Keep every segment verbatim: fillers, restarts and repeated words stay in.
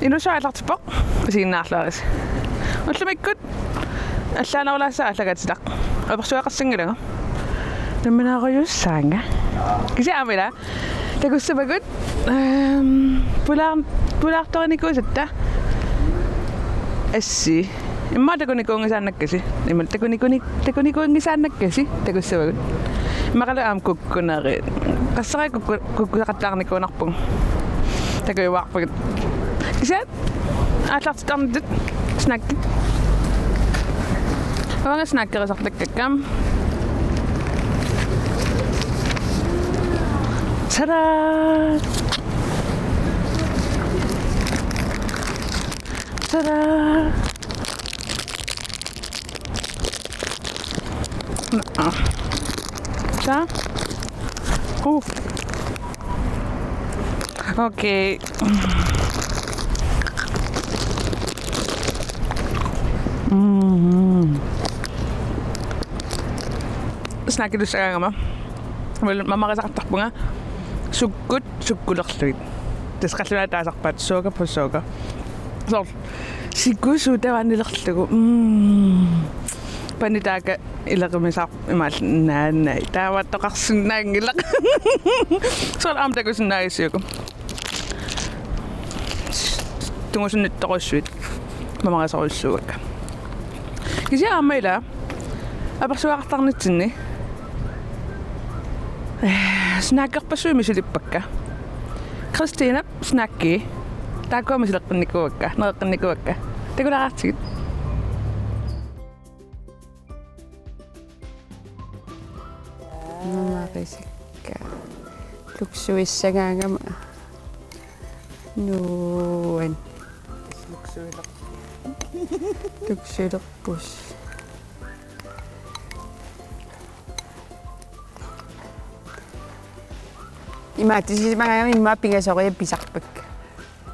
Inuusuttup aallartippoq, isiginnaarluarisi. Ullumikkut allaanerulaassaaq aallakaatitaq. Apersueqassanngilanga. Nammineerujussuussaanga. Kisianni aamma ila takussavagut, ehm, pulaar-, pulaartorinikuusatta. Assi. Immaqa takunikuunngisaannakkasi. Immaqa takunikuni-, takunikuunngisaannakkasi takussavagut. Immaqalu aamma kukkunerit. Qasseriarluta kukku-, kukkusaqattaarnikuunarpugut. Takujuarpugut. Kisianni aallartittarnittut snackit. Uanga snackerisartakkakka. Tada! Tada! Taa? Uh. Okay. Mm. Snackitussagaangama. Well, mamarisaqartarpunga sukkut sukkulerlugit. Tassa qallunaat taasarpaat sugar på sugar. Soorlu siku sodavandililerlugu. Mm. Panitakka ilerumisaaq imaal naanai. Taamaattoqarsinnaanngilaq. Soorlu aamma takusinnaagissiuk. Tungusunnittorujussuit. Mamarisorujussuuakka. Kisianni aamma ila apersueqartarnitsinni. Snackerpassuit misilippakka. Christinap snackii. Taakkua misileqqinnikuuakka, nereqqinnikuuakka. Takulaartigit. Mamarisakka. Luksuissagaangama. Nuan. Luksuiler-, luksuilerpus. Imaattisisimagaangama immaqa pingasoriarput pisarpakka.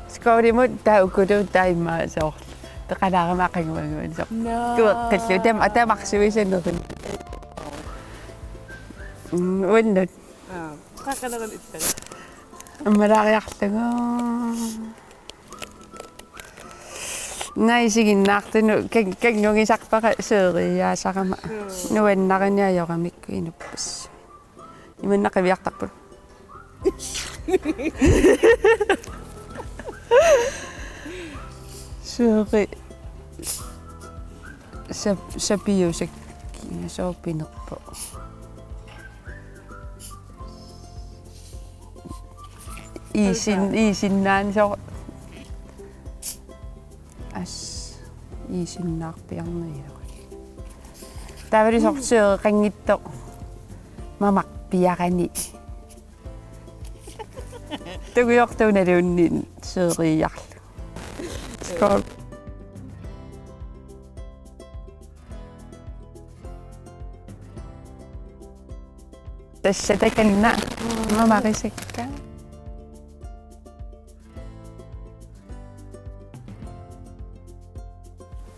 Skålimut taava ukulu taava immaqa soorlu. Peqalaarama aqaguaguani soorlu. Naa. Kueqqillu. Taama, taama arsuisanerin. Mm, uannut. Aa, qaqaneran ittara. Ammalaariarlugu. Naa isiginnaartunut kan-, kanngugisarpara seeriaasarama. Joo. Nuannariniajoramikku inuppassuit. Imanna qiviartarput. Seeri. Sap-, sapiusakkiga sooq pinerpoq. Iisin-, iisinnaani soorlu. As, iisinnaarpiarneq ilaa. Taavalu soorlu seereqanngitsoq mamarpiarani. Tungujortuunaluunniit seeriarlugu. Skål. Tassa takanna. Mamarisakka.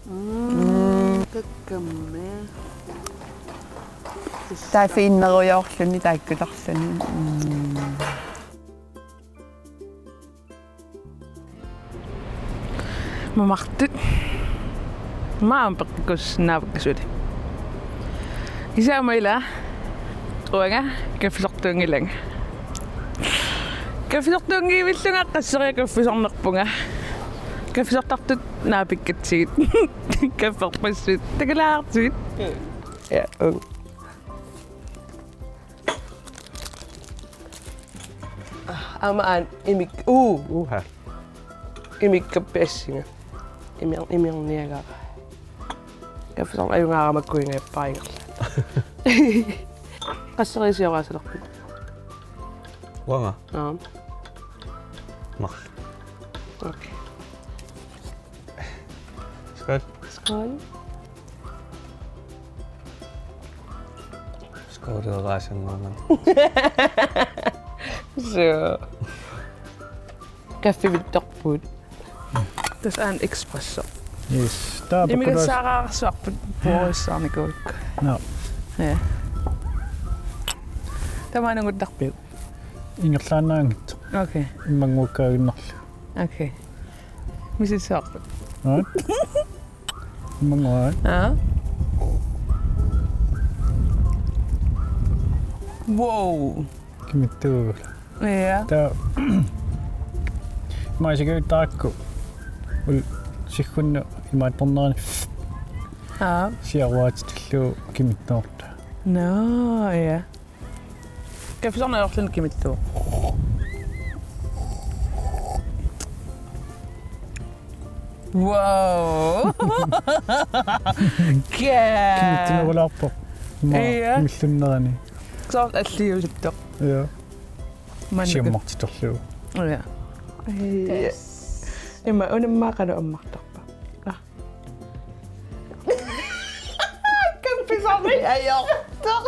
Mm, kakkamme. Taava fiinnerujoorluni taakkutarluni. Mm. Mamartut. Maani peqqikkusinnaavakka suli. Kisianni aamma ila uanga kaffisortuunngilanga. Kaffisortuunngivillunga qasseriarluta kaffisornerpunga. Kaffisortartut naapikkatsigit. Kafferpassuit. Takulaartigit. Ja, ung. Aamma aana imik-, uu. Uha. Imikkappiassinga. Imir-, imirniagara. Kaffisorneq ajugaara makku ingajappara ingerlaannaq. Qasseriarluta sioraasilerpit? Uanga? Aap. Marluk. Okay. Skål. Skål. Skål, det var rejsen, man. Så. Kaffivittarput. Tassa aana espresso. Yes, taava immigassaaraarsuarput puorissaarnikuuakka. No. Ja. Tamaani anguttarpiuk? Ingerlaannaanngitsoq. Okay. Immannguakkaaginnarlugu. Okay. Misissaarput. Aa? Mamaat. Aa? Wow. Kimittuugula. Ja. Taa. Maasiga taakku. Ul siggunnu imaattornerani. Aa. Siaruaatitillu kimittoorta. Nå, ja. Kaffisarneq ajorluni kimittuuvoq. Wow. Kimittunerulaarpoq. Maa. Ja. Millunnerani. Soorlu alliusuttoq. Ja. Manna. Siammartitorlu. Ja. Yes. Ima unammaaqalu ammartarpa. Ah. Kaffisarneq ajortoq.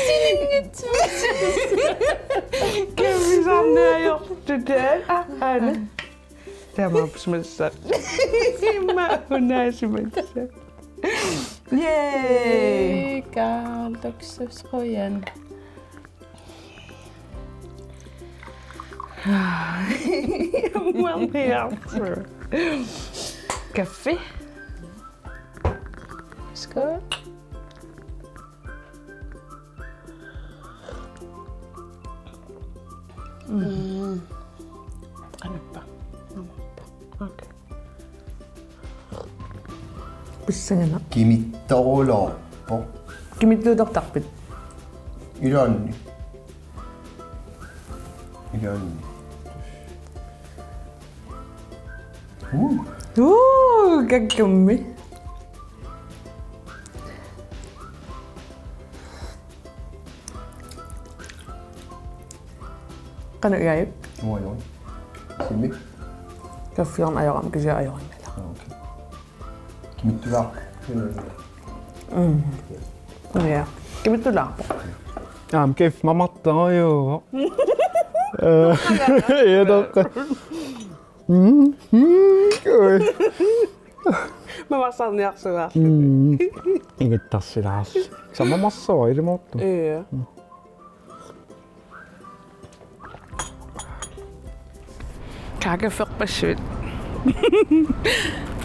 Sininngitsuusi. Kaffisarneq ajortoq. Ah, aana. Taamaappoq massa. Ima unaasimassaaq. Yay! Ii, Carl, luksusqujan. Kaffi. Skål. Mm. Qanuppa. Okay. Pissanganaq. Kimittoruloorpoq. Kimittuutortarpit? Ilaanni. Ilaanni. Uh. Uh, kakkammi. Qanoq igaajuk? Uanga. Simi. Kaffiorneq ajorama kisianni ajorinngilara. Ah, okay. Kimittulaarpoq. Mm. Ja. Kimittulaarpoq. Aam, kif mamartarujuuvoq. Eh, ja, toqqa. Mm, mm, oi. Mamarsarniarsugaarlugu. Mm. Ingittarsilaarlugu. Samamarsua ilimoortu. Ja. Mm. Kaakafferpassuit.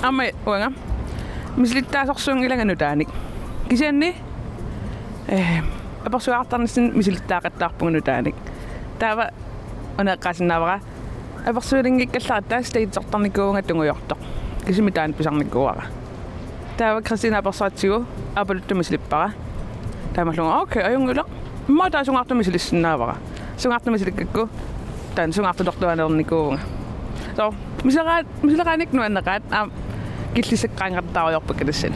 Aamma uanga misilittaasorsuunngilanga nutaanik. Kisianni, eh, apersugaartarnissannut misilittaaqattaarpunga nutaanik. Taava una eqqaasinnaavara. Apersuulinngikkallarata statesortarnikuuvunga tungujortoq. Kisimik taanna pisarnikuuara. Taava Christine apersoratsigu, aappaluttumik misilippara. Taamaallugu, okay, ajunngilaq. Immaqa taava sungaartumik misilissinnaavara. Sungaartumik misilikkakku, taanna sungaartutortuaannarnikuuvunga. So, misileraat, misileraanni nuanneqaat, aamma killissakkaangartaarujoorpakka tassani.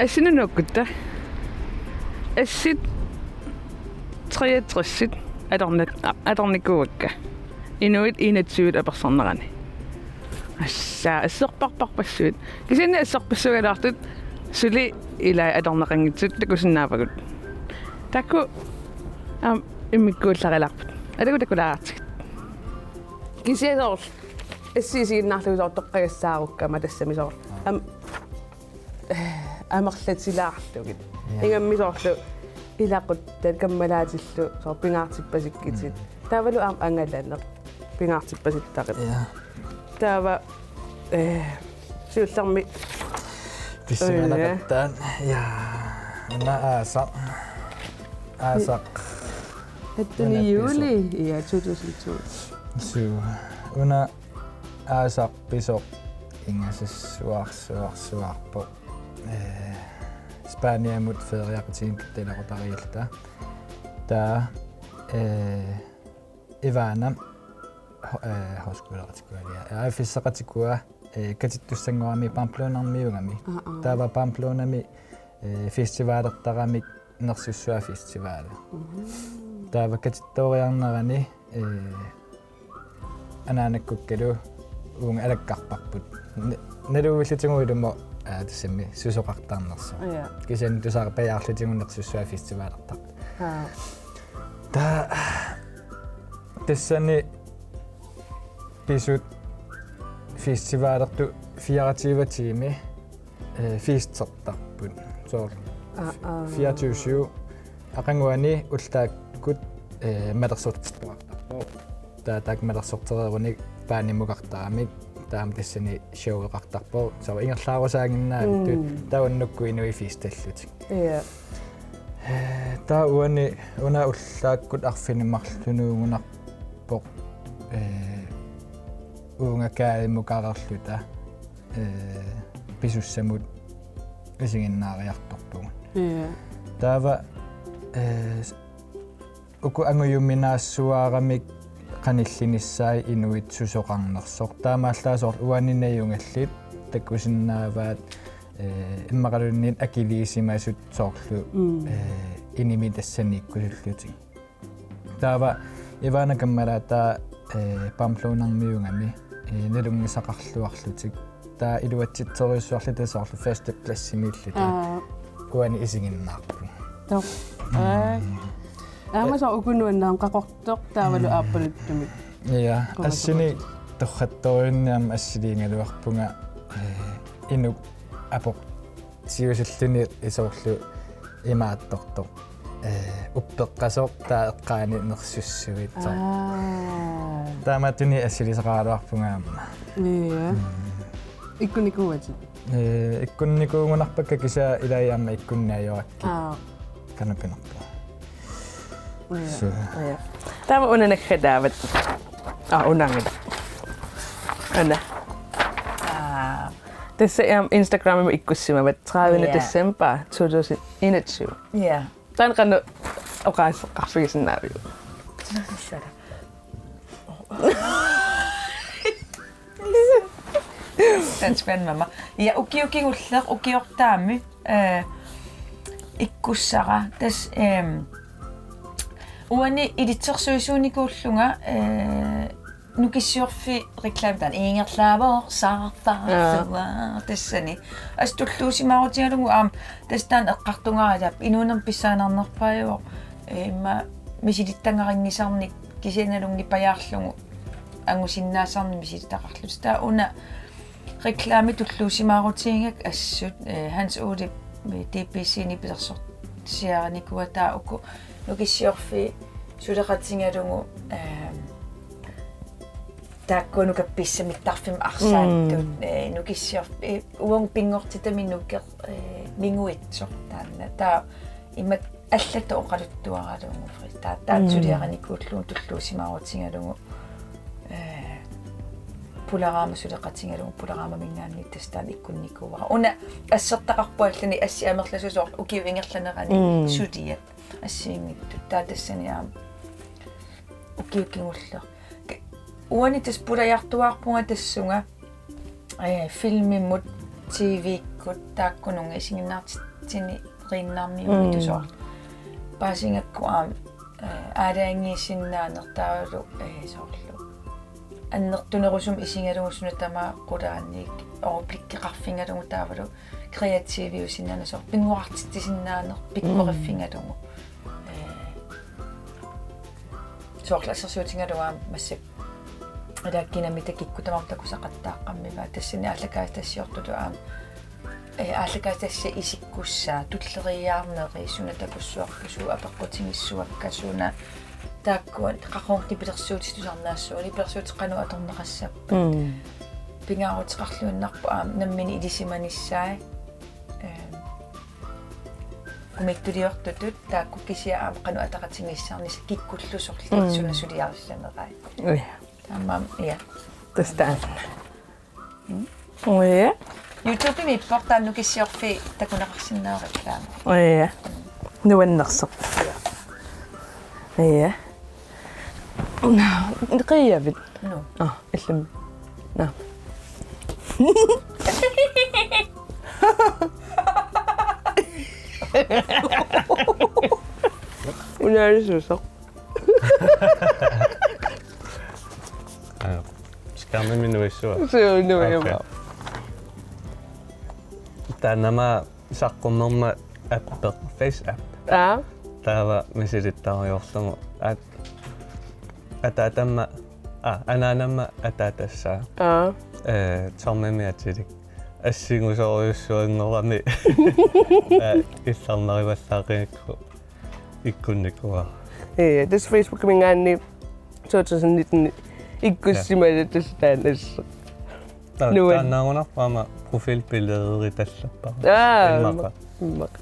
Assinut nuukkutta. Assit treogtres atorni-, atornikuuakka. Inuit enogtyve apersornerani. Assa, asserparparpassuit. Kisianni asserpassuugaluartut suli ilai atorneqanngitsut takusinnaavagut. Taakku aamma immikkuullarilaarput. Atagu takulaartigit. Kisianni soorlu. Assit isiginnaarlugit soorlu toqqagassaarukkama tassami soorlu. Aamma amerlatilaarlugit. Ja. Ingammik soorlu ilaquttat kammalaatillu soorlu pingaartippasikkitit. Mm. Taavalu aamma angalaneq pingaartippasittarit. Ja. Taava, eh, siullermik pissanganaqattaaq. Ja. Una aasaq. Aasaq. Attende juli, ja, to tusind to. Suu. Una aasaq pisoq ingasassuarsuarsuarpoq. Eh, Spaniamut feriaqatigiinngilara ilaqutariilluta. Taava, eh, Ivana, ho-, eh, højskoleqatikkualia. Aa, A F S-eqatikkua, eh, katittussanngorami Pamplonarmiuugami. Aa, aa. Taava Pamplonami, eh, festivalertaramik Nersussua Festival. Mhm. Taava katittooriarnerani, eh, anaanakkukkalu uunga alakkarparput. N-, naluullutigu ilumut, aa, tassami susoqartarnersoq. Ja. Kisianni tusarpajaarlutigu Nersussua Festivalertarput. Aa. Taava tassani pisut festivalertut fireogtyve tiimi, eh, festertarput. Soorlu Aa, aa. fireogtyve syv aqaguani ullaakkut, eh, malersorteqartarpoq. Taava taakku malersortereerunik baanimukartaramik taama tassani showeqartarpoq. Soorlu ingerlaarusaaginnaavittut Mm. taava unnukkut inuit festallutik. Ja. Eh, taava uani una ullaakkut arfineq-marlunuugunarpoq, eh, uunga kaajimukarerluta, eh, pisussamut isiginnaariartorpugut. Ja. Taava, eh, s-, uku angujuminaassuaaramik qanillinissaat inuit susoqarnersoq. Taamaallaat soorlu uani najugallit takusinnaavaat, eh, immaqaluunniit akiliisimasut soorlu, Mm. eh, inimi tassaniikkusullutik. Taava Ivana Kammalata, eh, Pamplonarmiugami, eh, nalunngisaqarluarlutik. Taava iluatsitsorujussuarluta soorlu første pladsimiilluta. Aa. Uani isiginnaarpugut. Toq. Aa. Mm. Aamma soorlu uku nuannaarneq Qaqortoq taavalu Mm. Aappaluttumik. Ja, Qaqortoq. Assini torrattorujuunniit aamma assiliigaluarpunga, eh, inuk apoq siusilluni soorlu imaattortoq. Eh, uppeqqasoq taava eqqaani nersussuit. Aa. Taamaattunik assilisaqaraluarpunga aamma. Ja. Mm. Ikkunnikuuatit? Eh, ikkunnikuugunarpakka kisianni ilai aamma ikkunneq ajorakkit. Aa. Qanoq pinerpoq. Ja. Så. Ja. Taava una naggataavat. Aa, unangit. Una. Aa. Tassa aamma Instagramimi ikkussimavat tredivte Ja. december to tusind enogtyve. Ja. Taanna qanoq oqaaseqarfigisinnaaviuk? Tassa. Taanna spændende. Ja, ukioq kingulleq, ukioqattaami, eh, ikkussara. Tassa, ehm, uani ilitsersuisuunikuullunga, eh, Nukissiorfiit reklame taanna ingerlaavoq saartaarlua Aa. tassani. Assut tulluusimaarutigalugu aamma tassa taanna eqqartugaara inuunermi pissanganarnerpaajuvoq, eh, immaqa misilittagarinngisarnik kisianni nalunngipajaarlugu angusinnaasarnik misilittagaqarlutik. Taava una reklame tulluusimaarutigigakku assut, eh, Hans Ole, eh, D B C-mi pilersorsiarinikuuaa taava uku Nukissiorfiit suleqatigalugu, ehm, taakkua nukappiassat mittarfimmut arsaattut, Mm. eh, Nukissiorf-, eh, uagut pinngortitami nukeq, eh, minguitsoq taanna. Taava imatut allatut oqaluttuaralugu fri-, taava, taava Mm. suliarinikuullugu tulluusimaarutigalugu, eh, Pularaama suleqatigalugu Pularaamaminngaanniit tassa taanna ikkunnikuuara. Una assertaqarpoq allani assit amerlasuut soorlu ukiup ingerlanerani Mm. suliat assigiinngitsut. Taava tassani aamma ukioq kingulleq. Ke-, uani tassa pulajartuaarpunga tassunga, eh, filmimut, T V-kkut, taakkununnga isiginnaartitsiniinnarmiuummik Mm. tusoor. Paasigakku aamma, eh, aalajangiisinnaaneq taavalu, eh, soorlu. Annertunerusumik isigalugu suna tamaat qulaaniit overblikkeqarfigalugu taavalu kreativiusinnaaneq soorlu pinnguartitsisinnaaneq Mm. pikkoriffigalugu. Eh, soorlu assersuutigalugu aamma massakkut ila kinamita kikkut tamarmik takusaqattaaqqammivaat tassani aallakaatitassiortutut aamma, eh, aallakaatitassiaq isikkussaa tulleriiaarneri suna takussuarput suut apeqqutigissuakka suna taakkua qaqugumut nipilersuutit tusarnaassuugut nipilersuutit qanoq atorneqassappat. Mm. Pingaaruteqarluinnarpoq aamma nammineq ilisimanissaat. Ehm, kumittuliortutut taakku kisianni aamma qanoq ataqatigiissaarnissaq kikkullusorli Mm. suna suliarissanerai. Ui. Taamaammat, ja. Tassa taanna. Mm. Ui. YouTube-imi ippoq taanna Nukissiorfiit takuneqarsinnaavoq reklame. Ui. Nuannersoq. Ui. Qiiavit? Nå. Ah, illimmi. Nå. Unaalisuusoq. Aa, skærmimi nuissuaq. Suu, nuijumaa. Okay. Taanna aamma saqqummermat appeq, Face app. Aa. Taava misilittarujoorlugu. At-, ataatama, aa, anaanama ataatassaa. Aa. Ee, tommimi atilik. Assigusorujussuanngorami. Ee, illarnarivallaaqigakku ikkunnikuuara. Ee, tassa Facebookiminngaanniit to tusind nitten ikkussimasoq tassa taanna asseq. Ta-, nuan. Taannaagunarpoq aamma profilbillederitallappa. Aa, immaqa. Immaqa.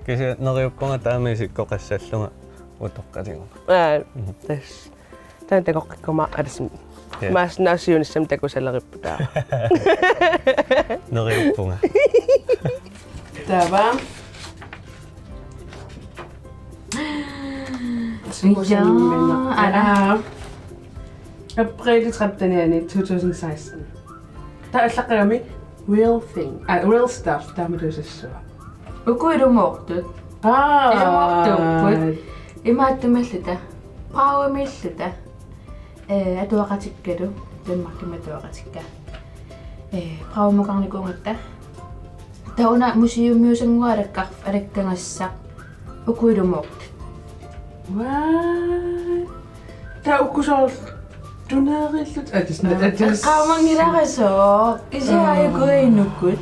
Kisianni neriuppunga taama isikkoqassallunga utoqqatiguma. Aa, mhm, tassa. Taanna takoqqikkuma alasmi. Ja. Maassinnaasiunissami takusaleripput taava. Neriuppunga. Taava. Ija, ala. Aa. April trettenianni to tusind seksten. Taava allaqqagami Real Thing. Aa, Real Stuff, taama tusassua. Uku ilumoortut. Aa. Ilumoortuupput. Imaattumilluta. Braavimiilluta. Ee, atuaqatikkalu. Danmarkimi atuaqatikka. Ee, braavimukarnikuugatta. Taava una museummiusannguaq alakkar-, alakkagassaq. Uku ilumoortut. What? Taava uku soorlu tuneerillutik. Aa, tassa, aa, tassa. Eqqaamanngilara sooq. Kisianni, aa, ajuku inukkut.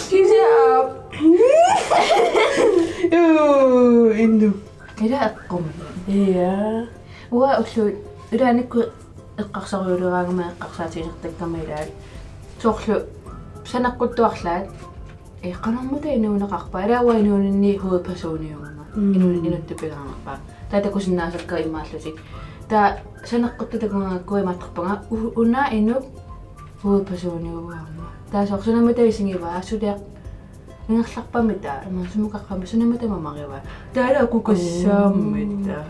Kisianni. Uu, innu. Ila eqqummi. Ia. Uanga ullut ilaannikkut eqqarsarujuleraangama eqqarsaatigisartakkama ilaat. Soorlu saneqquttuarlaat. Ee, qanormita inuuneqarpa? Ila uanga inuuninni hovedpersoniugama. Mm. Inu-, inuttut pingaarnerpaaq. Taava takusinnaasakka imaallutik. Taava saneqquttat takugaangakkua imaattarpanga u-, una inuk hovedpersoniuvoq aamma. Taava soorlu sunamita isigivaa, suliaq ingerlarpamita, aamma sumukarpamita, sunamita mamarivaa. Taava ila ukukassaarmata.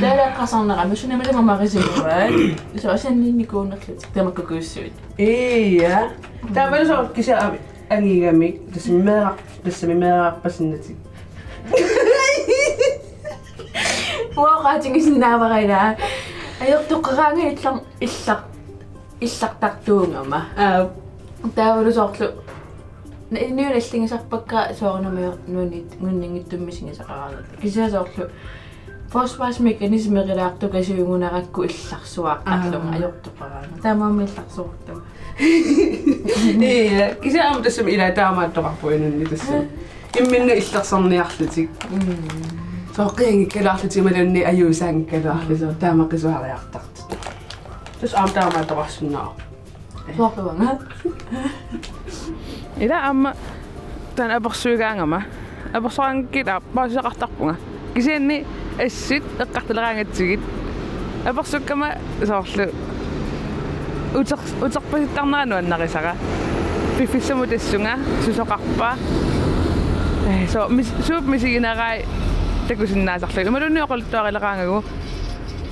Taava eqqarsarnerama sunamita mamarisimavat. Soorlu asanninnikuunerlutik tamakkuussavut. Ia. Taavalu soorlu kisianni angigamik, tassami meeraq-, tassami meeraqarpasinnatik. Uanga oqaatigisinnaavara ila. Ajortoqaraangat illar-, illar-, illartartuugama. Aa. Taavalu soorlu na-, inuit alligisarpakka soorunami nuanni-, nuanninngitsumik misigisaqaraangatta. Kisianni soorlu forsvarsmekanismerilaartukasiugunarakku illarsuaqqallunga. Aa. Ajortoqaraangat. Taamaammat illarsuartunga. Ia, kisianni aamma tassami ila taamaattoqarpoq inunnik tassami. Imminnut illersorniarlutik. Mm. Soorlu qianngikkaluarlutik imaluunniit ajuusaanngikkaluarlutik, soorlu taama qisuariartartut. Tassa aamma taamaattoqarsinnaavoq. Soorlu uanga. Ila aamma taanna apersuigaangama. Apersoraangakkit aamma paasisaqartarpunga. Kisianni assit eqqartuleraangatsigit. Apersukkama soorlu uter-, uterpasittarnera nuannarisara. Piffissamut tassunga, susoqarpa. Ee, so-, mis-, suut misiginerai takusinnaasarlugit. Imaluunniit oqaluttuarileraangagu,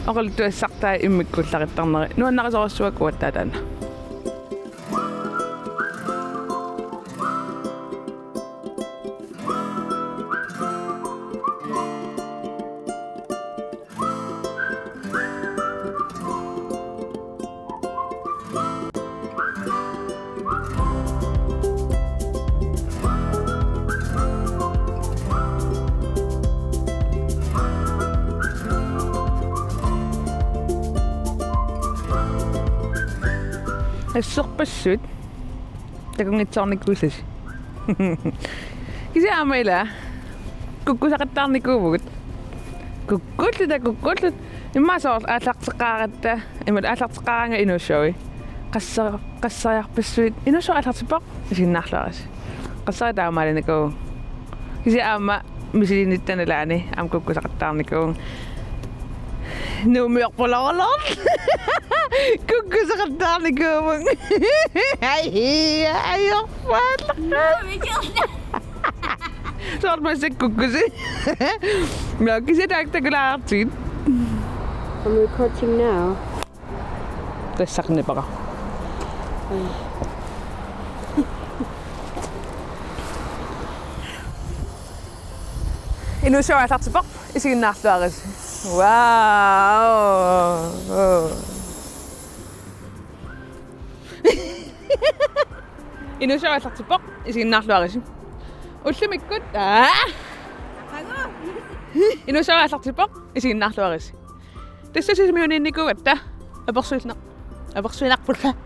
oqaluttuassartai immikkuullarittarneri. Nuannarisorujussuuakka uattaaq taanna. Assorpassuit. Takunngitsoornikuusasi. Kisianni aamma ila. Kukkusaqattaarnikuuvugut. Kukkulluta, kukkulluta. Immaqa soorlu aallarteqqaaratta. Immaqa aallarteqqaaraangat inuussuavi. Qassar-, qassariarpassuit. Inuussuaq aallartippoq. Isiginnaarluarisi. Qassari taamaalinikuuvoq. Kisianni aamma misilinnitta nalaani aamma kukkusaqattaarnikuuvugut. Nuummiorpalaarlar. Kukkuseqattaarnikuuvunga. Ai, ajorpaallaqaat. Soorlu massakkut kukkusi. Naa, kisianni taakku takulaartigit. I'm recording now. Tassarnipara. Inuussuaq aallartippoq, isiginnaarluarisi. Wow. Inuussuaq aallartippoq, isiginnaarluarisi. Ullumikkut, aa! Inuussuaq aallartippoq, isiginnaarluarisi. Tassa Sisimiuniinnikuugatta apersuilluar-, apersuinnarpugut.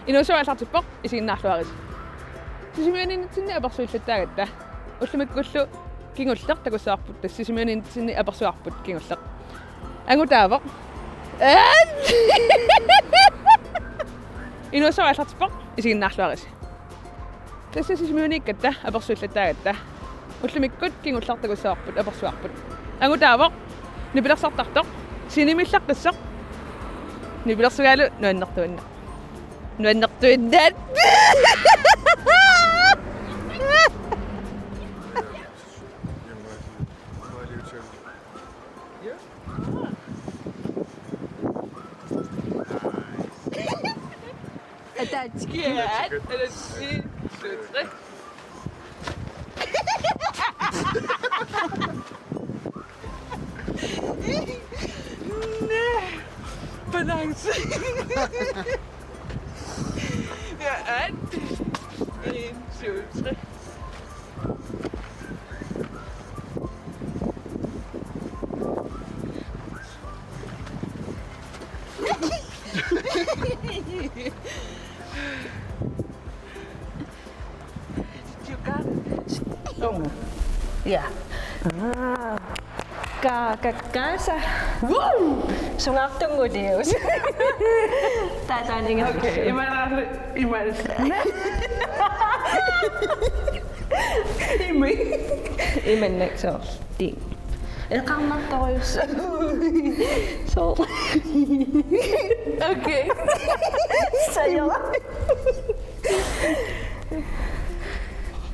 Inuussuaq aallartippoq, isiginnaarluarisi. Sisimiuniinnitsinni apersuillattaagatta. Ullumikkullu kingulleq takussavarput, tassa Sisimiuniinnitsinni apersuarput kingulleq. Angutaavoq. Inuussuaq aallartippoq, isiginnaarluarisi. Tassa Sisimiuniikkatta apersuillattaagatta. Ullumikkut kingulleq takussavarput apersuarput. Angutaavoq nipilersartartoq, sinimillaqqissoq. Nipilersugaalu nuannertuinnaq. Nuannertuinnaat. Attends, attends, attends. Balance. Ja, attends. En, to, tre. Ja. Ka, ka, kasa. Woo! Sungaartunnguuvoq. Taataaninga. Okay, imaannaarlu, imaannaarlu. Ima. Imannak soorlu. Eqarnartorujussuaq. Soorlu. Okay. Sajo.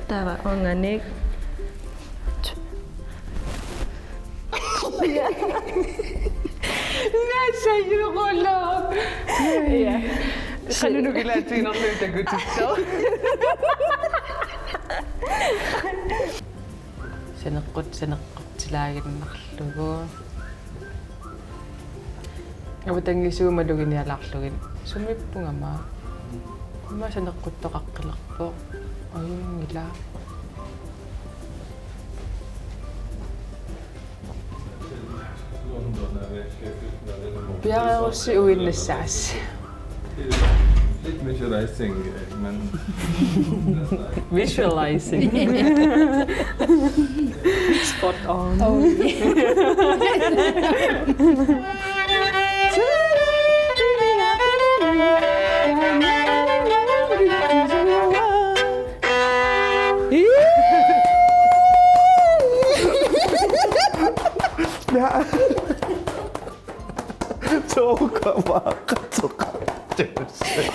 Taava unganik. Naa, sajuqulu. Ja. Qanoq nukilaatiinnarlugu takutitsoq. Saneqqut-, saneqqutsilaaginnarlugu. Avatangiisuumaluginialaarlugit. Sumiippunga aamma. Aamma saneqquttoqaqqilerpoq. Ajunngilaq. Piareerussi uinnassaasi. Lidt visualizing, men visualizing. Spot on. Oh, yeah. Soorlu maaqateqartussaq.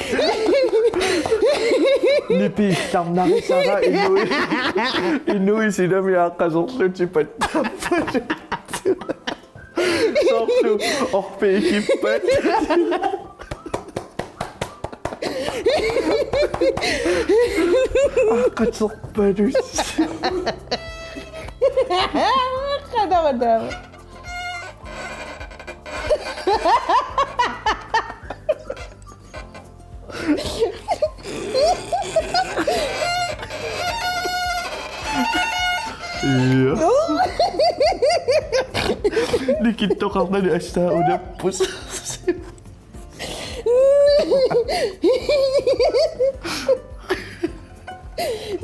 Nipiillarnarisara inui. Inui sinami aaqqaserlutik pattapput. Soorlu orpiit ikippat. Aaqqaterpalus. Qanamataava. Ja. Nikittoqarnani assaa unapput.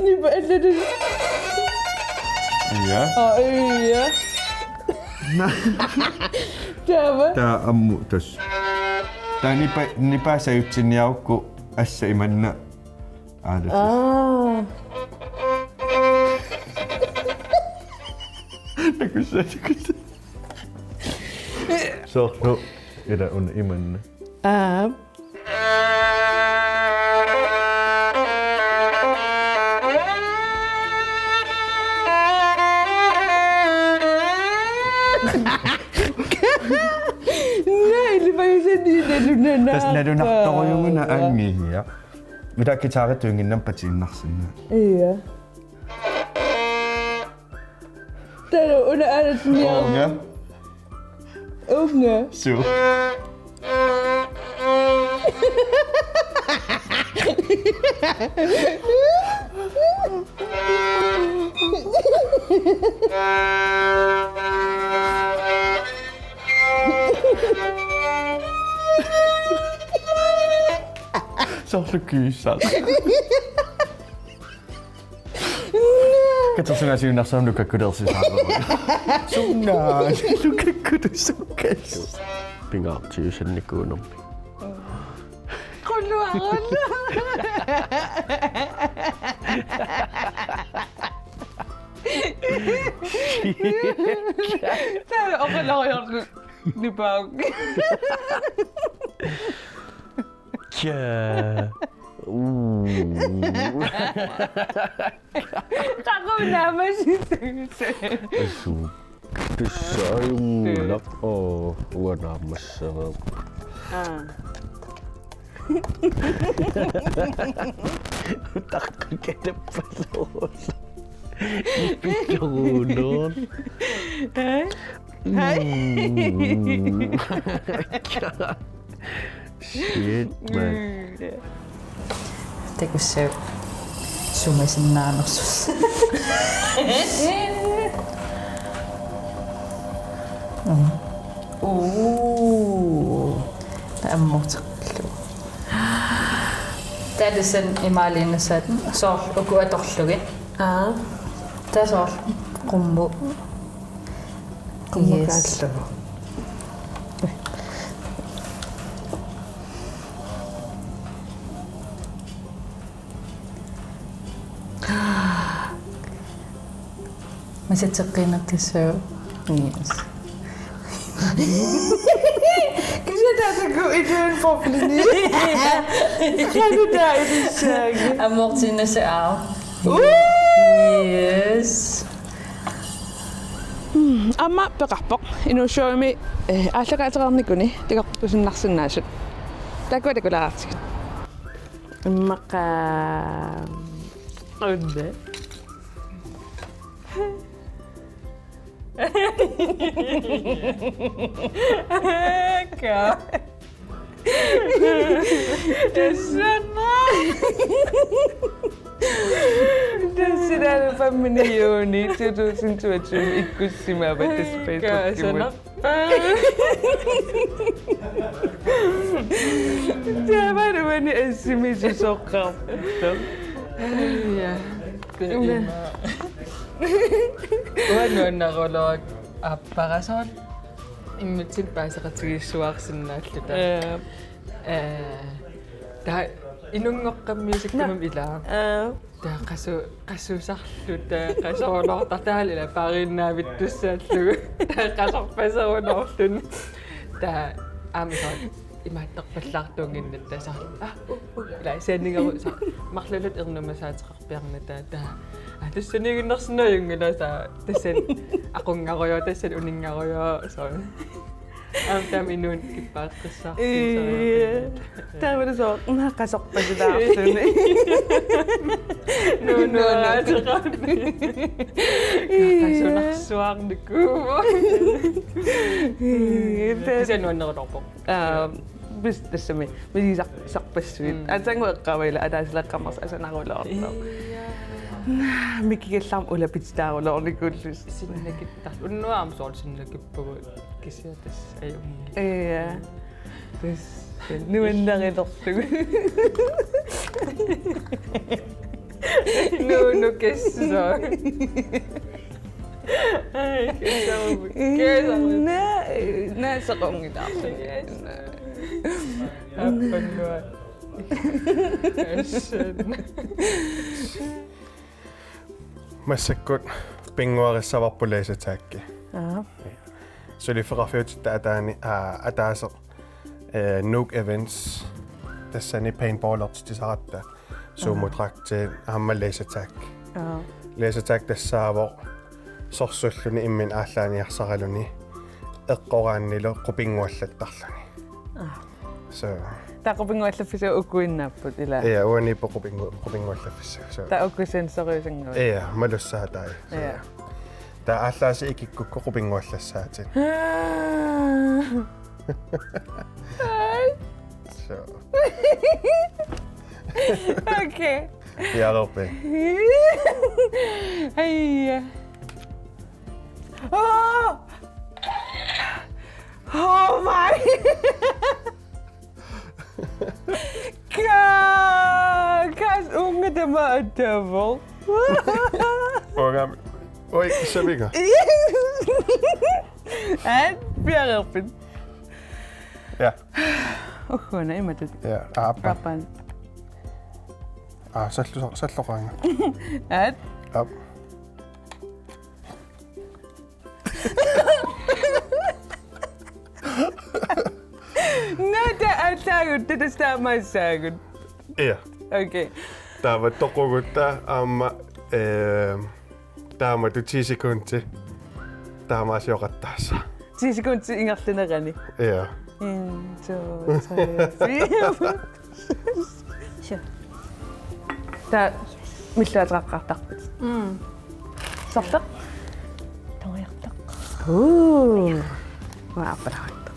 Nipa allanut. Ja. Aa, ja. Taava. Taava ammut tassa. Taava nipa, nipa sajutsinniarukku assat imanna. Aa, tassa. Aa. Takussa, takussa. Soorlu ila una imanna. Aap. Naa, ilipajusani nalunanaa. Tassa nalunartorujunnguna angia. Ila guitaritut inginnam patiinnarsinnaavoq. Ia. Taava una alatsinni. Uunga. Uunga. Suu. Soorlu kyussaat. Katersugaasiunnarsuarmut nukakkulersisaarujuk. Sunna. Nukakkulusukas. Pingaartiusannikuunermi. Qulua, qulua. Taava oqaloriarlu nipauk. Tja. Uu. Qaqugu naammassissagussi? Asu. Tassa ajunngilaq. Oo, uanga naammassavara. Aa. Utaqqikatappaluulluni. Ipilluguunoon. Hej. Hej. Mm. Shit, man. Mm. Takussaagut sumasinnaanersoq. Mm. Uu. Taammuuteqarlugu. Taava tassani imaaliinnassaat soorlu uku atorlugit. Aa. Taava soorlu qummut. Yes. Qummukaallugu. Masatseqqiinnartussaavat. Yes. Kisianni taakku iluan poplini. Qanoq taava ilissaagit? Amortiinnassaaq. Uu! Yes. Mm, aamma peqarpoq. Inuussuarmi, eh, aallaqaateqarnikuni takoqqikkusunnarsinnaasut. Taakkua takulaartigit. Immaqa. Unne. Ka. Tassa. Tassa taanna femtende juni to tusind toogtyve ikkussimavaat tassa Facebookimut. Taavalu uani assimisoqarpoq. Ja. Uanga nuannarulooq aappara soorlu immitsinnut paaseqatigiissuarsinnaalluta. Ja. Eh, taava inunngoqqammiusakkamik ilaa. Ja. Taava qasu-, qasusarluta, qasuruloortarluta taavalu ilaa paariinnaavittussaallugu. Taava qasorpaseruloorluni. Taava aamma soorlu imaattarpallaartuunnginnatta soorlu. Ah, uh, uh, ilaa sianigeru soorlu. Marluulluta ernumasaateqarpiarnata taava. Ah, tassaniiginnarsinnaajunngilaq soorlu. Tassani aqunngarujoor, tassani uninngarujoor, soorlu. Aamma taama inuuneq kippaaqqissaartoq. Ii. Taavalu soorlu una qasorpasulaarluni. Nuunnuaraateqarni. Ii. Qasunarsuarnikuuvoq. Ii. Kisianni nuanneruloorpoq. Aa, pis tassami. Misigisar-, sarpassuit. Mm. Aatsaannguaq eqqaavara ila ataasileqqammers asanaruloortoq. Ii. Naa, mikigallaarmat ulapititaaruloornikuullusi. Sinnakittarluta. Unnuaq aamma soorlu sinnakippugut. Kisianni tassa ajunngilaq. Ia. Tassa nuannarilerlugu. Nuunu kissa. Ai, kissa. Kissa. Naa, naa soqunngilaq. Yes. Appannua. Yes. Massakkut pinnguarissavarput laser tag. Aa. Suliffeqarfiutitta ataani, aa, ataaseq, eh, Nuuk Events, tassani paintballertitsisaratta. Sumo dragti, aamma laser tag. Aa. Laser tag tassaavoq sorsulluni imminut aallaaniarsaraluni eqqoraannilu qupinnguallattarluni. Aa. So. Taava qupinnguallaffissat ukuinnaapput, ilaa? Ja, uaniippoq qupinngu-, qupinnguallaffissat. So. Taava uku sensoriusanngui. Ja, malussaataat. So. Ja. Taava aallaasii ikikkukku qupinnguallassaatit. So. Okay. Ja, Robin. Hej. Oh! Oh my! Ka-, kas unga tama atavo. Oi, savinga. At piareerpit. Ja. Uhuuna imatut. Ja, aappa. Aappan. Aa, sallu-, salloqaanga. At. Aap. Nata atsaagut, tatas taamaassaagut. Ja. Okay. Taava toqugutta aamma, eh, taamatut ti sekundi. Taamaasioqattaassaaq. Ti sekundi ingerlanerani. Ja. En, to, tre, fire. Sure. Taava milluateqaqqaartarput. Mm. Sorleq? Tungujortoq. Uu. Uanga aappalaartoq.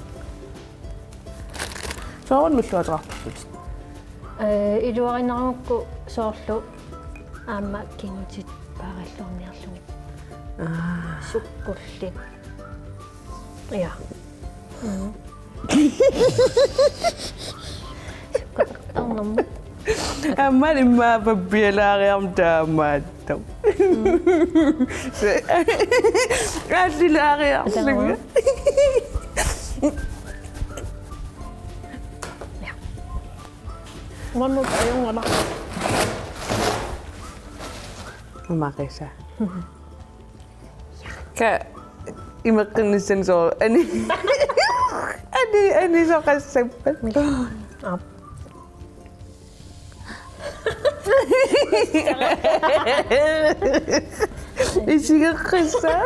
Soorlu milluateqartarput. Eh, iluarinerugukku soorlu aamma kingutit paaralluarniarlugit. Aa. Sukkullit. Ja. Mm. Sukkatartarnermut. Aamma immaqa pappialaariarmat taamaattoq. Mm. Se-, aallilaariarlunga. Ataama. Ja. Uannut ajunngilaq. Umaqisaa. Ka imeqqinnissamut soorlu ani. Ani, anisoqassappat. Aap. Isigeqqissaa.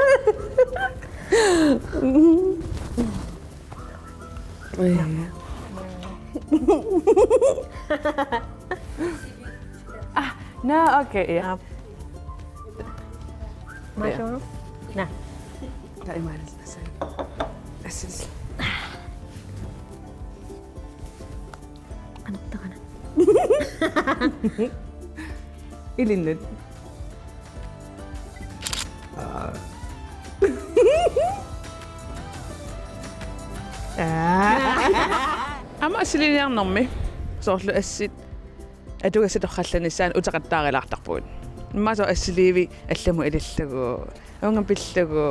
Ah, naa, okay, ja. Aap. Maasuma. Naa. Taimaalis nasai. Assis. Qanoq taqanaq. Ilinnut. Aa. Aamma assiliiniarnermi soorlu assit atugassat torrallanissaat uteqattaarilaartarpugut. Immaqa soorlu assiliivi allamut ilillugu, uunga pillugu,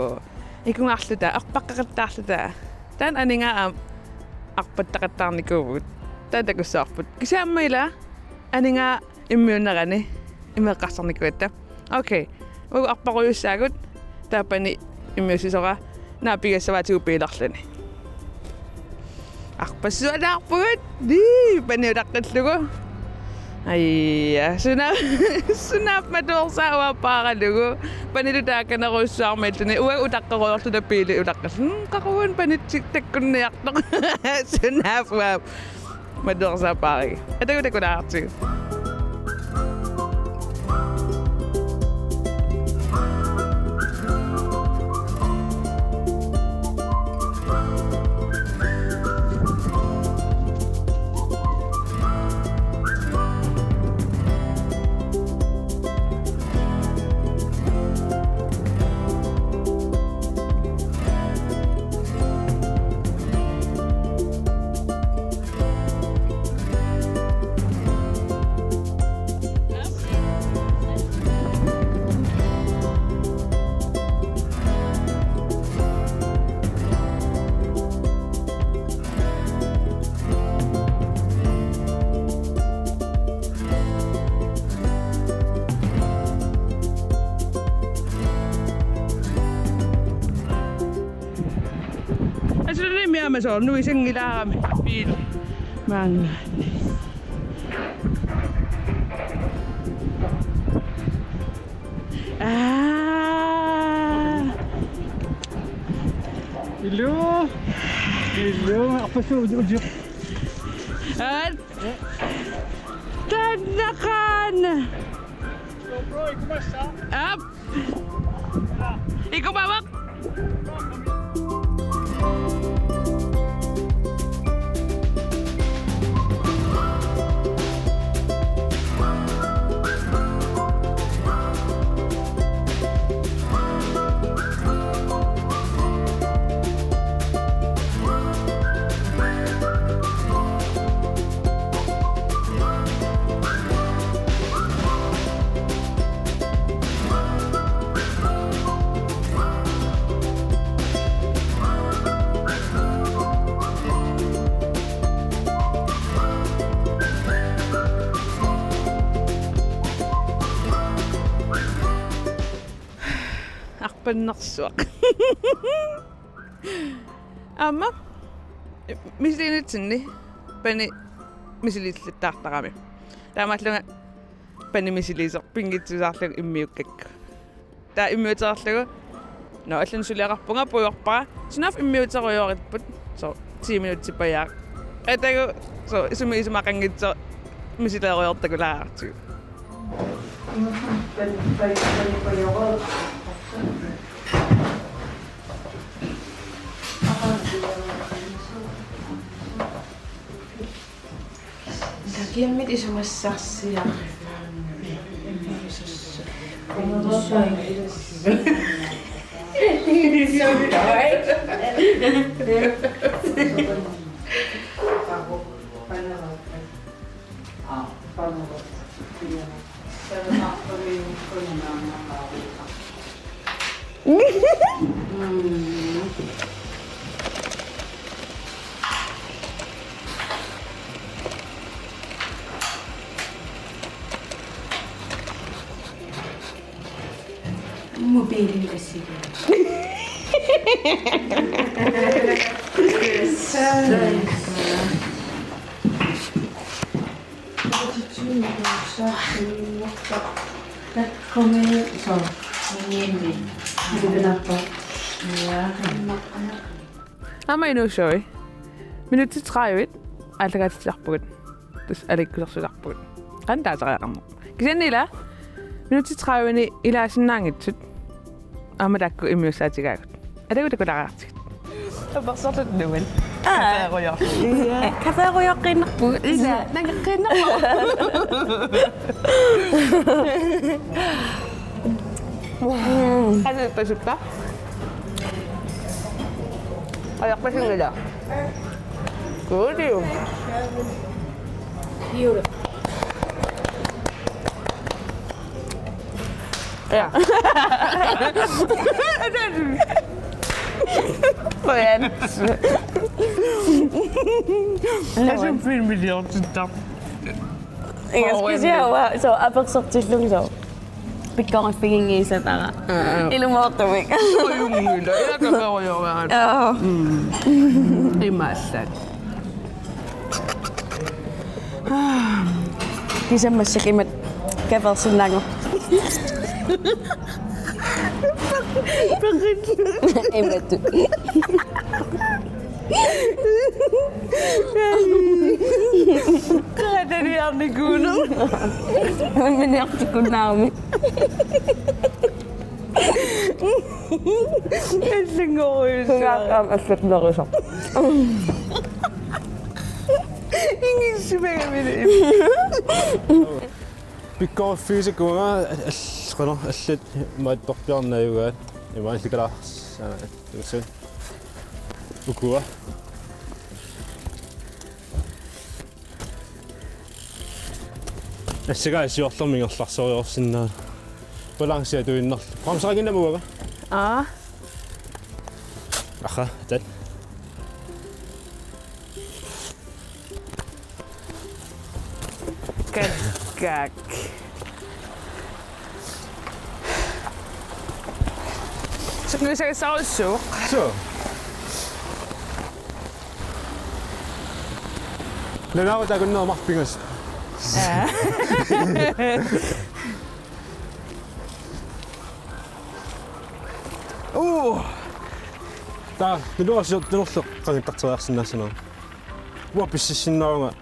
ikungaarluta, arpaqqaqattaarluta. Taanna aningaaq aamma arpattaqattaarnikuuvugut. Taanna takussavarput. Kisianni aamma ila aningaaq immiunnerani imeqqarsarnikuugatta. Okay. Uagut arparujussaagut, taava pani immiussisora, naa pigassavaatigut biilerluni. Arpassualaarpugut, nii, pani utaqqillugu. Aja, suna-, sunaaffa matuersaat uanga paaralugu. Panilu taakkanerujussuarmik illuni, uagut utaqqerujoorluta biili utaqqilluni. Hmm, qaqugu panit ti-, takkunniartoq. Sunaaffa. Matuersaat paarigi. Atagu takulaartigu. Soorlu isanngilaarami biili maanngaanniit. Aa. Iluu. Iluu, arpassuit uju-, uju-. Aat. Taanna qanoq. Aap. Ikumavara. Arpannersuaq. Aamma misiliinitsinni pani misiliillattaartarami. Taamaallunga pani misiliisoq pinngitsuusaarlugu immiukkakku. Taava immiutereerlugu. Nå, allanut suliaqarpunga puigorpara. Sunaaffa immiuterujooripput. So, ti minutsit pajaaq. Atagu, so, isummi isumaqanngitsoq misilerujoortakulaartigu. Takiammit isumassarsiaq. Mobiili assigaa. Aamma inuusui. Minutsit tredive aallakaatitsisarpugut. Tassa aliikkusersortarpugut. Qanoq taasariaqarnerpoq. Kisianni ila minutsit tredive ilaasinnaanngitsut. Aamma taakku immiussaatigaagut. Atagu takulaariartigit. Apersortut nuan. Aa. Kafeerujoq. Ija. Kafeerujoqqiinnarpugut. Ila, nangeqqiinnarpugut. Qanoq ippasippa? Ajorpasinngilaq. Kuuliu. Ja. Qujan. Asum filmiliortittarpoq. Ingaskisiava, so, apersortillugu, so. Pikkoriffiginngisassara. Aa, aa. Ilumoortumik. Ujunngila, ila kafeerujoraat. Aa. Mm. Imaallaat. Kisianni massakkut imatut kafeersinnaanngorpoq. Imatut. Qatariarnikuuneq. Umminiartikkunnaarmi. Allanngorujussuaq. Sungaqqaam allatnerusoq. Ingissimagamilu. Pikkoriffigisakkuunga all-, qanoq, allat maattorpiarnaajugaat. Ima allikalaars-, aa, tuussut. Ukua. Assagaa siorlermi ingerlarsoriorsinnaa. Balanci atuinnarlugu. Bremseqanngilaq uanga. Aa. Aha, tat. Kakkaak. Sungiusagassarujussuuvoq. Suu. Lanaarut takunnera marpigas. Aa. Uu. Taa, niluarsiortunerlu qangattarteriarsinnaassanersoq. Uanga pississinnaavunga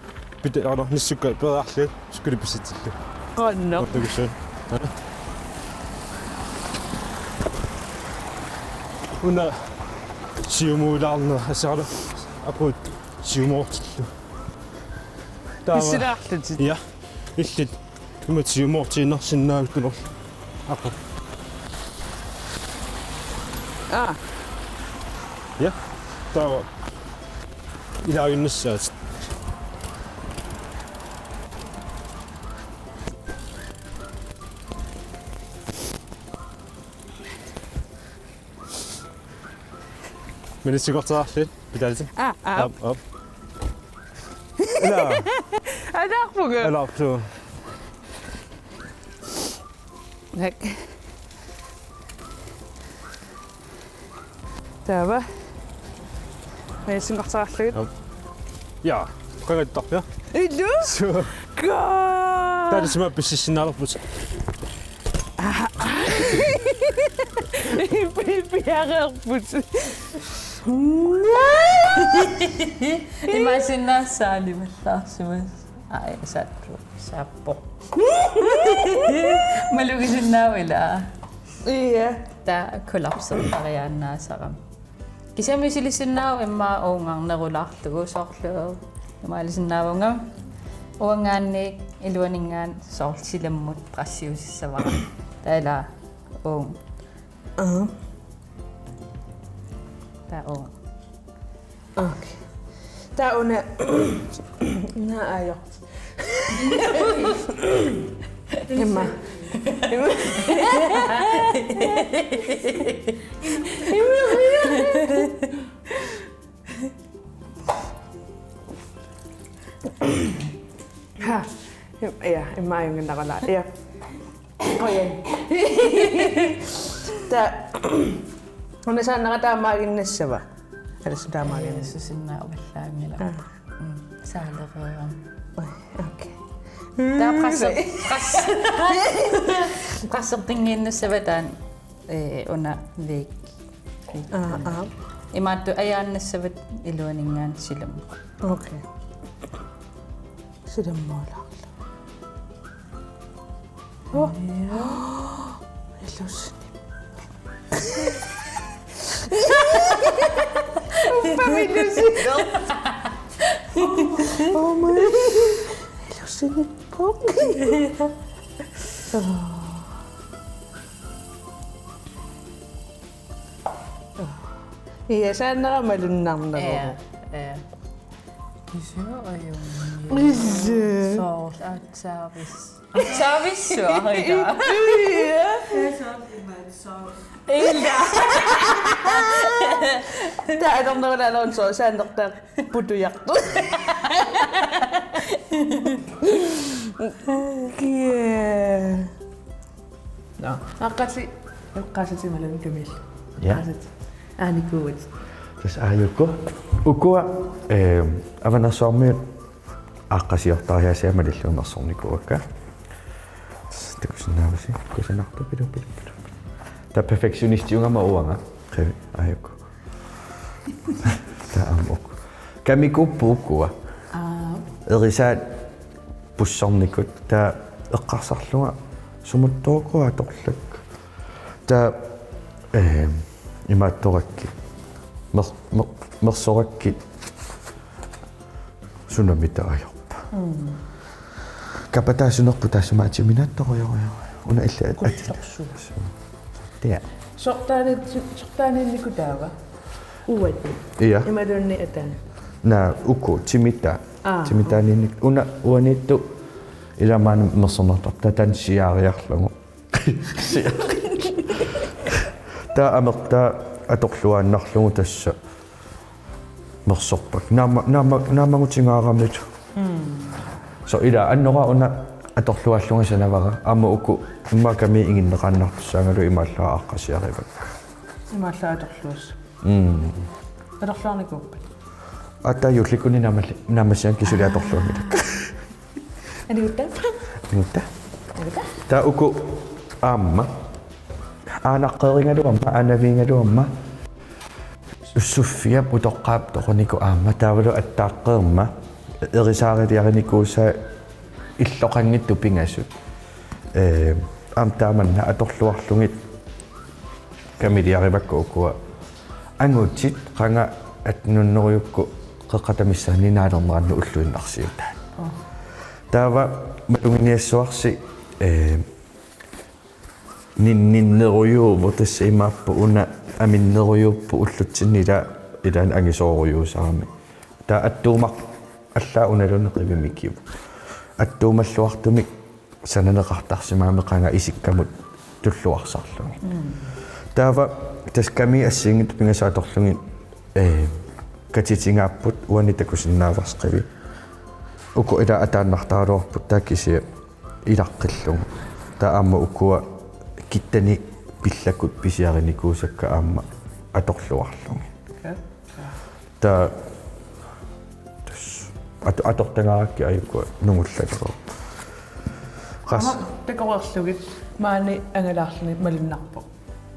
pita-, aana, nissukka periarlugit sukkuli pissitsillu. Qanno. Ottakusun. Una siumuulaarnera asalu aqut siumoortillu. Taava. Pissilaarlutit. Ja. Illit. Imatut siumoortiinnarsinnaaguttunerlu. Aqa. Aa. Ja. Taava. Ilaaginnassaat. Minutsigortaarlit, pitaalisi. Aa, aa. Aap, aap. Ila. Anaarpunga. Ila, so. Tak. Taava. Minutsigortaarlugit. Aap. Ja, qangattarpia. Illu? So. Kaa. Taava sima pississinnaalerput. Piareerput. Imaassinnaassaali mallaarsimas. Ai, saattu. Saappoq. Malugisinnaavila. Ia. Taa kollapsertariaannaasarami. Kisianni misilisinnaavunga immaqa uungarnerulaarlugu soorlu. Imaalisinnaavunga uangaanniit iluaninngaanniit soorlu silammut pressiusissavara. Taava ila uunga. Aa. Taa uunga. Okay. Taa una. Naa ajo. Imma. Imma. Ha. Ja, imma ajunnginnaralaa. Ja. Ojai. Taa. Una saannera taamaaginnassava. Alas taamaaginnassava. Susinnaavallaanngilaq. Aa. Mm, saalereerama. Oj, okay. Taa presse-, presse-, pressertinngiinnassava taanna, eh, una væg. Aa, aa. Imaattoq ajaannassavat iluaninngaanniit silammut. Okay. Silammuulaarlu. Oh. Ilusinik. Uffa ilusinik. Oh my. Ilusinik. Oh. Ia, saannera malunnarneruvoq. Ia, ia. Kisianni ajunngilaq. Kisianni. Soorlu aatsaavissut. Aatsaavissut, arika. Ia. Ila. Taa atornerulaarlugu soorlu saannertaa putujartoq. Kia. Nå, aaqqassi, eqqaasatimaluunniit kamiillu. Ja. Aaqqassi. Aanikuuat. Tassa aajuku. Ukua, eh, Avanersuarmiut aaqqasiortariaasiat malillugu mersornikuuakka. Tassa takusinnaavusi, kusanartoq pilu, pilu, pilu. Taa perfektionistiugama uanga. Qivi, aajuku. Taa aamma uku. Kamikuupput ukua. Aa. Erisaat pussornikut. Taa eqqarsarlunga sumut ukua atorlakka. Taa, eh, imaattorakkit. Mer-, mer-, mersorakkit. Sunamita ajorpa. Mm. Kapataasunerput taassuma atiminaattorujorujorujor. Una illa at-. Kullersuaq. Tia. Sortaani-, sortaaniinnikuutaava? Uat. Ia. Imaluunniit ataani. Naa uku, timita. Aa. Timitaaniinnik-, una uaniittoq ilamaana mersornartarpoq. Taa taanna siaariarlugu. Taa amertaa atorluaannarlugu tassa. Mersorpakka. Naamma-, naamma-, naammagutingaaramik. Mm. So ila annoraaq una atorluaallunga sanavara. Aamma uku immaqa kamiit iginneqaannartussaagaluit imaallaat aaqqasiarivakka. Imaallaat atorluas. Mm. Atorluarnikuuppat? Atta jullikuunni naammassigaanni kisianni atorluanngilakka. Anigutta? Anigutta? Anigutta? Taava uku aamma aanaqqerigaluarmat, aanavigaluarmat, Suuffiap utoqqaap toqunikuuvoq aamma, taavalu attaaqqeermat erisaariliarinikuusaa illoqanngitsut pingasut. Ee, aamma taamanna atorluarlugit kamiliarivakka ukua. Angutit qanga attenhundredejukkut qeqqata missaani naalernerannut ulluinnarsiutaat. Taava maluginiassuarsi, ee, ninninnerujuuvoq, tassa imaappoq una aminnerujuupput ullutsinni ila, ilaanni angisoorujuusarami. Taava attuumaq allaat unaluunniit qivimmikiuvoq. Attuumalluartumik sananeqartarsimagami qanga isikkamut tulluarsarlugit. Taava tassa kamiit assigiinngitsut pingasut atorlugit, ee, katitingaapput uani takusinnaavarsi qivi. Uku ila ataannartaraluarput taava kisianni ilaqqillugu. Taava aamma ukua kittani pillakkut pisiarinikuusakka aamma atorluarlugit. Taava tassa at-, atortagaarakkit aajukua nungullaleraat. Qas- Aamma takoreerlugit maani angalaarluni malunnarpoq.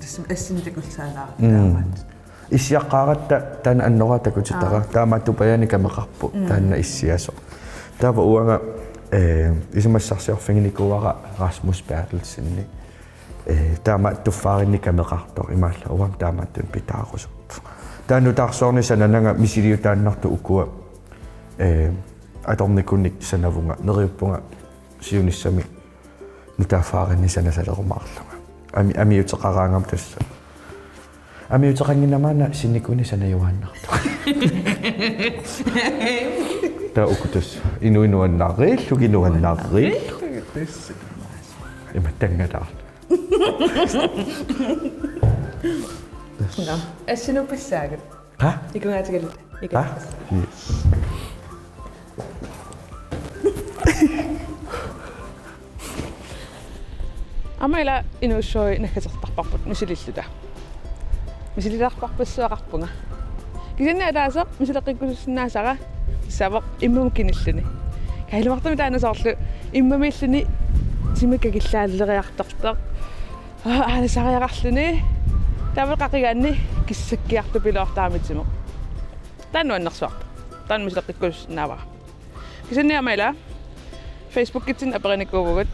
Tassami assini takussaalaarami. Mm. Taamaat. Issiaqqaaratta taanna annoraa takutitara. Aa. Taamaattupajaani kameqarpoq. Mm. Taanna issiasoq. Taava uanga, ee, isumassarsiorfiginikuuara Rasmus Berthelsenip. Ee, taama tuffaarinni kameqartoq imaallaat uanga taamaattunik pitaarusuppunga. Taava nutaarsuarnik sanananga misiliutaannartut ukua, ee, atornikunik sanavunga, neriuppunga siunissami nutaaffaarinni sanasalerumaarlunga. Ami-, amiuteqaraangama tassa. Amiuteqannginnama-una sinnikuunik sanajuaannartunga. Taava uku tassa. Inuit nuannariillugit, nuannariillugit. Ima tangataarlu. Nå, assinuppassaagut. Ha? Ikungaatigaluta. Ha? Yes. Aamma ila inuussuit naggatertarparput misililluta. Misililerparpassuaqarpunga. Kisianni ataaseq misileqqikkusussinnaasara tassaavoq immamut kinilluni. Kaalumartumi taanna soorlu immamiilluni timi kakillaaleriartortoq. Aa, aalisariaqarluni. Taava qaqigaanni kissakkiartupiloortarami timip. Taanna nuannersuarpoq. Taanna misileqqikkusussinnaavara. Kisianni aamma ila Facebookitsinni aperinikuuvugut.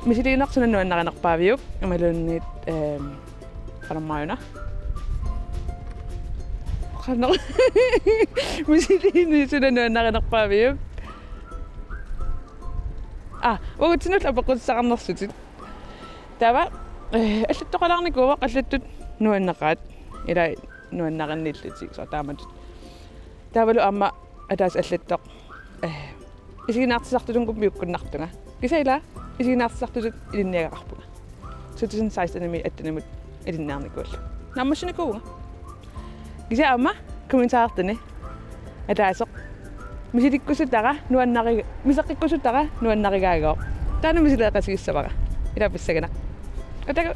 Misiliineq suna nuannarinerpaaviuk? Imaluunniit, ehm, qanormaanna? Qanoq. Misiliineq suna nuannarinerpaaviuk? Aa, uagutsinnullu apeqqutissaqarnersutit. Taava, eh, allattoqalaarnikuuvoq allattut nuanneqaat. Ila nuannarinniillutik soorlu taamatut. Taavalu aamma ataaseq allattoq, eh, isiginiartitsisartutunnguamik piukkunnartunga. Kisianni ila isiginiartitsisartutut ilinniagaqarpunga. Two thousand sixteen-imi attenimut ilinniarnikuullugu. Naammassinikuuvunga. Kisianni aamma kommentarertani ataaseq misilikkusutara nuannari-, misileqqikkusutara nuannarigaagooq. Taanna misileeqatigissavara. Ila pissanganaq. Atagu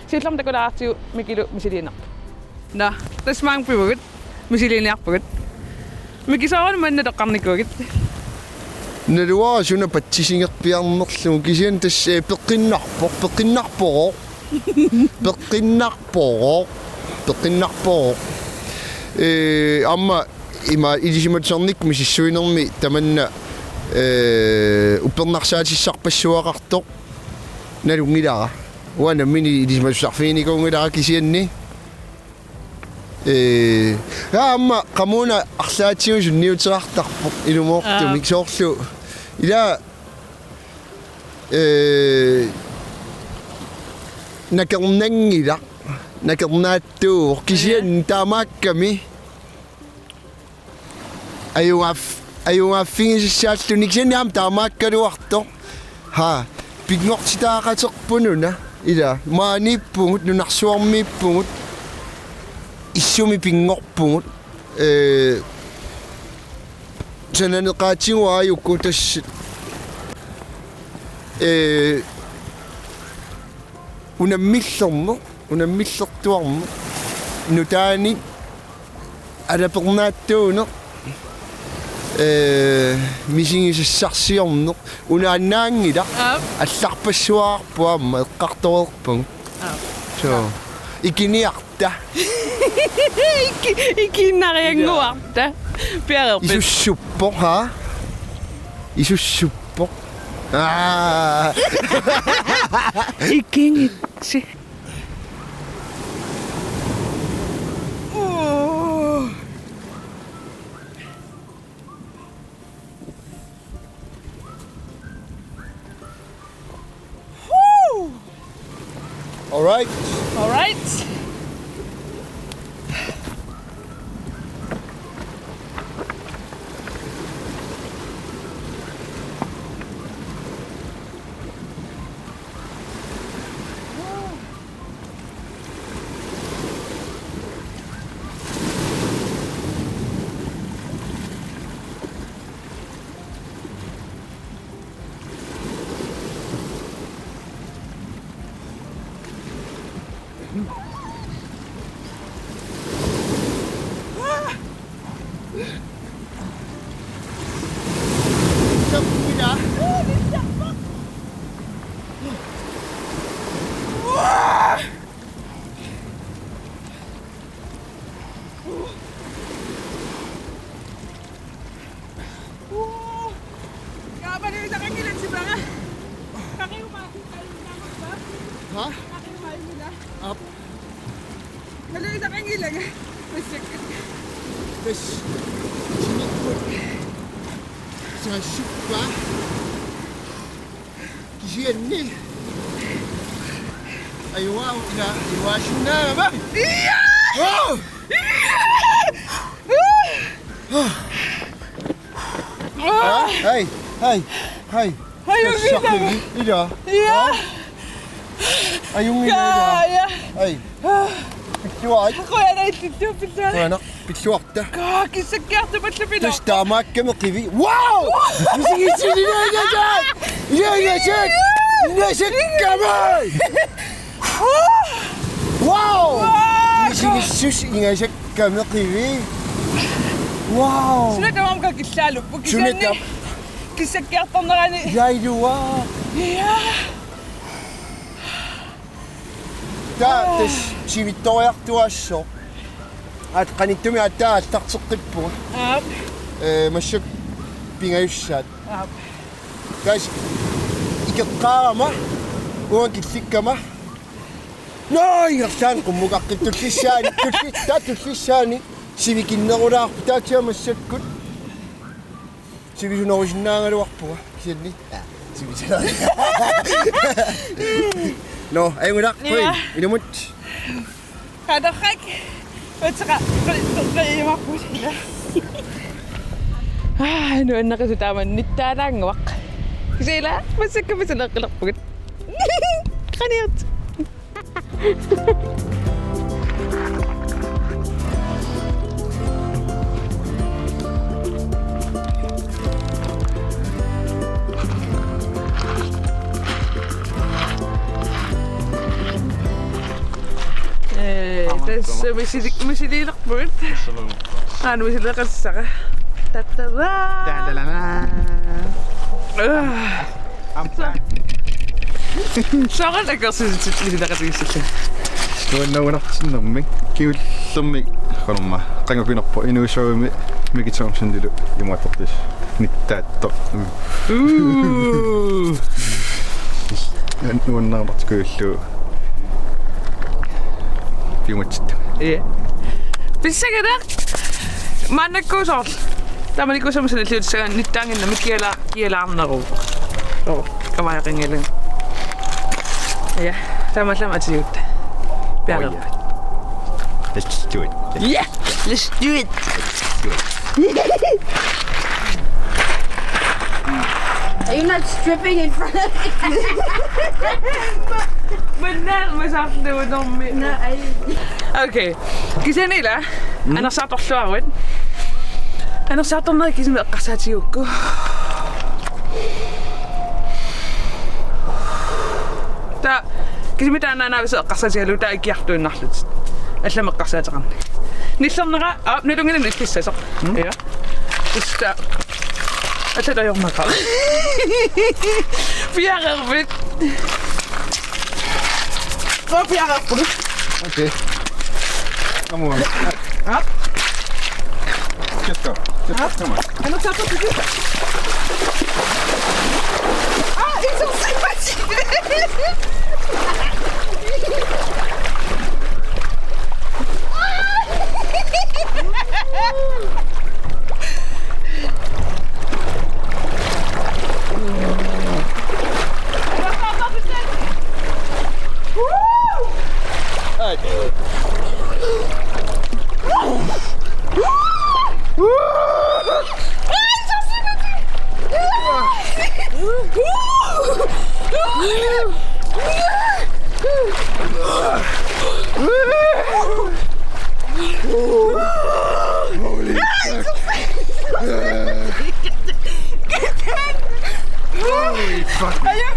siullermik takulaartigu Mikilu misiliinerpoq. Nå, tassa maanga pivugut. Misiliiniarpugut. Miki, sooruna manna toqqarnikuugit? Naluara suna patsisinngerpiarnerlugu kisianni tassa, eh, peqqinnarpoq, peqqinnarporoq. Peqqinnarporoq. Peqqinnarporoq. Eh, aamma ima ilisimatusarnikkut misissuinermi tamanna, eh, uppernarsaatissarpassuaqartoq nalunngilara. Uanga nammineq ilisimatusarfiginikuunngilara kisianni. Ee, aamma qamuuna arlaatigut sunniuteqartarpoq ilumoortumik. Aa. Soorlu ila, ee, nakernanngilaq, nakernaattuuvoq kisianni, ja, taamaakkami ajugaaf-, ajugaaffigisassaalluni kisianni aamma taamaakkaluartoq. Haa, pinngortitaaqaterput una. Ila, maaniippugut, nunarsuarmiippugut, issumi pinngorpugut. Ee, sananeqaatigut aajuku tassa, ee, unammillerneq, unammillertuarneq, nutaanik alapernaattuuneq, Eh, misigisassarsiorneq unaannaanngilaq. Aap. Allarpassuararput aamma eqqartoreerpagut. Aap. So, ikiniarta. Iki-, ikiinnariannguarta. Piareerpit? Isussuppoq, ha? Isussuppoq. Aa! Ikingitsi. All right. All right. Uu. Yaa, malugisaqanngilanga sipaga. Kaqiuma, kaqiuma. Ha? Kaqiuma imila. Aap. Malugisaqanngilanga. Massakkut. Tassa. Sinikkut. Saassuppaa. Kisianni. Ajuaa, ila, iluaasinnaagama. Ija! Oh! Ah, hej, hej, hej. Hej, Tassa, Uffe. Ila. Ja. Ah? Ajunngilaq ila. Ja, ja. Hej. Pilluarit. Qujanaq illillu pilluarit. Qujanaq, pilluarta. Kaa, kissakkiartup allapilaa. Tassa taamaakkami qivi. Wow! Misigitsinni ilagasat! Ilagasat! Ingasakkamai! Wow! Wow! Misigitsussat ingasakkami qivi. Wow! Suna tamarmi kakillaalupput. Suna kisianni tam- kissakkiartornerani. Ja, ilua. Ja. Taava tassa sivittoriartuaassooq. Aat qanittumi aatsaat aallarteqqippunga. Aap. Ee, massakkut pingajussaat. Aap. Tassa ikeqqaarama, uanga killikkama. Nå, ingerlaannaq qummukaqqip tullissaani, tulli-, taava tullissaani sivikinnerulaarpoq taava massakkut. Sivisunerusinnaagaluarpunga kisianni. Aa, sivisuna. Nå, ajunngilaq, ja. Qujan, ilumut. Qataraq. Utseqa, qi-, qi-, qiimarput ila. Aa, nuanneqisut taama nittaalaannguaq. Kisianni ila, massakkut pisaleqqilerpugut. Qaniut. Ee, tassa misilik-, misiliilerpugut. Aana misileqassara. Tattavaa. Talalala. Aa. Ampa. Soorlu akersuutit misileqatigissallugu. Nuannarinartinnermi kingullermik qanormaa qangupinerpoq inuusummi Miki Thomsenilu imaattortis nittaattoq. Uu. Nuannarinartikuullugu. Piumatsittu. Ee. Pissanganaq. Maannakkut soorlu. Tamanikuusama sanilliutissagaan nittaannginnami kiala-, kialaarneruvoq. Soo, kavaajaqanngilanga. Ja, taamaallama atigut. Piareerpat. Oh, yeah. Let's do it. Yeah, let's do it. Are you not stripping in front of me? Manna masarluunermi. No, I. Okay. Kisianni ila. Mm. Anersaartorluaruit. Anersaartornerit kisimik eqqarsaatigigukku. Taava kisimik taanna aana avisaq eqqarsaatigalugu taava ikiartuinnarlutit. Allamik eqqarsaateqarnagu. Nillernera, aap, nalunngilarsi nillissasoq. Mm. Ja. Tassa. Allat ajornaqaaq. Piareerpit? Qaa, piareerput. Okay. Come on. Up. Just go. Just come on. Anna, tap up the. Ah, it's so sympathetic. Holy fuck. Holy fuck.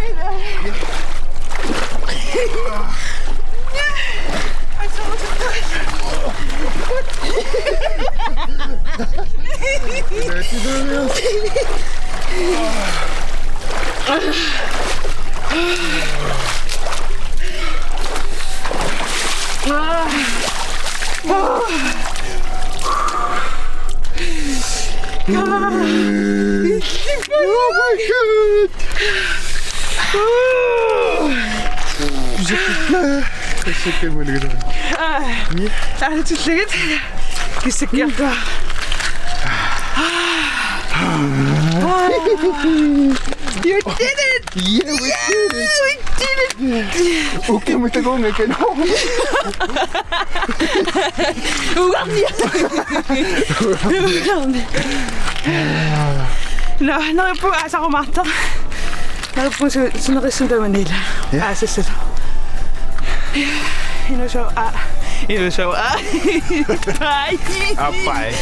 Oh my god! Pisakka. Pisakka muligata. Aa, tillugit. Kissakkiarpa. You did it! Yeah, we did it! We did it! Ukiumut takunngikkannut. Ugarnia. Ugarnia. Nå, neriuppunga aasarumaartoq. Neriuppunga su-, suneqissummik tamanila. Ja. Aasassat. Inuusua-, aa. Inuusua-, aa. Bye. Aa, bye.